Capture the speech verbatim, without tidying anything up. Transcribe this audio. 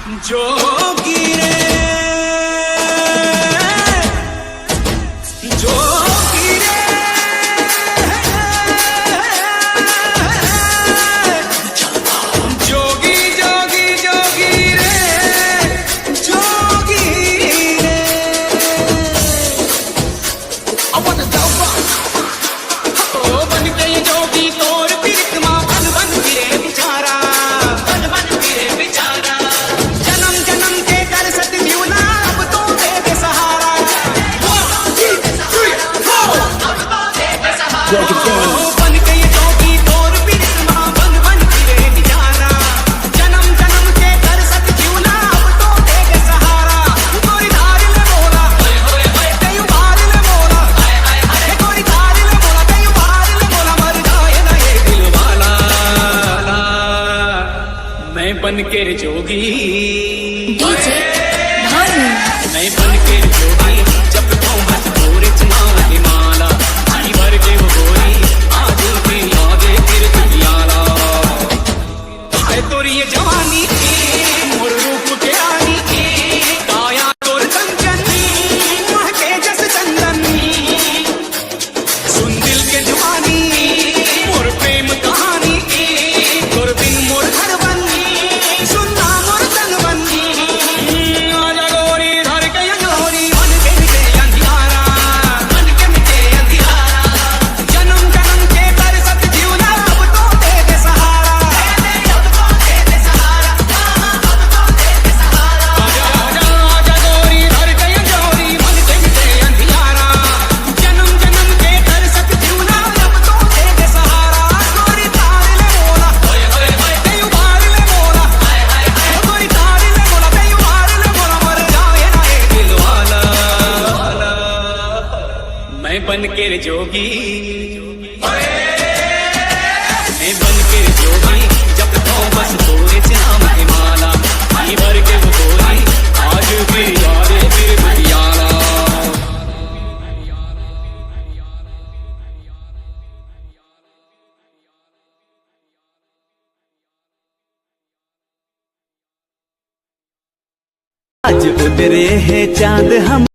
जोगी रे, जोगी रे, जोगी, जोगी, जोगी रे, जोगी रे। I wanna go rock। ओ बन के ये जोगी तोर पीरित मा बन बन फिरे बेचारा, बन बन फिरे बेचारा। जन्म जन्म के कर सत जीवना अब तो दे दे सहारा। One, two, three, four। अब तो दे दे सहारा। ओ बन के ये जोगी तोर पीरित मा बन बन फिरे बेचारा। जन्म जन्म के कर सत जीवना अब तो दे दे सहारा। गोरी धार ले मोला, तैं उबार ले मोला। हे गोरी धार ले मोला, तैं उबार ले मोला, मर जाए ना ये दिल वाला। मैं बन के जोगी, डीजे भानु। मैं बन के जोगी, जब तो मत तोरे चुनाव की माला। जी भर के वो गोरी, आज भी याद फिर दुनियाला। हाय तोरी ये जवानी, मोर रूप के रानी, काया तोर कंचन, महके जस चंदन। सुन दिल के जुबानी, मोर प्रेम कहानी, तोर बिन मोर घर बन, सुन ना मोर तन बन। आजा गोरी धर के अंजोरी, मन के मिटे अंधियारा, मन के मिटे अंधियारा। जन्म जन्म के कर सत जीवना अब तो दे दे सहारा। अब तो दे दे सहारा, अब तो दे दे सहारा। आजा, आजा, आजा गोरी धर के अंजोरी, मन के मिटे अंधियारा। जन्म जन्म के कर सत जीवना अब तो दे दे सहारा। गोरी तार ले मोला, तैं उबार ले मोला। गोरी तार ले मोला, तैं उबार ले मोला, मर जाए ना ये दिल वाला। मैं बन के रे जोगी, मैं बन के रे जोगी, जब तो बस तोरे नाम की माला। जी भर के वो गोरी, आज भी याद फिर दुनियाला। आज उतरे हे चांद हम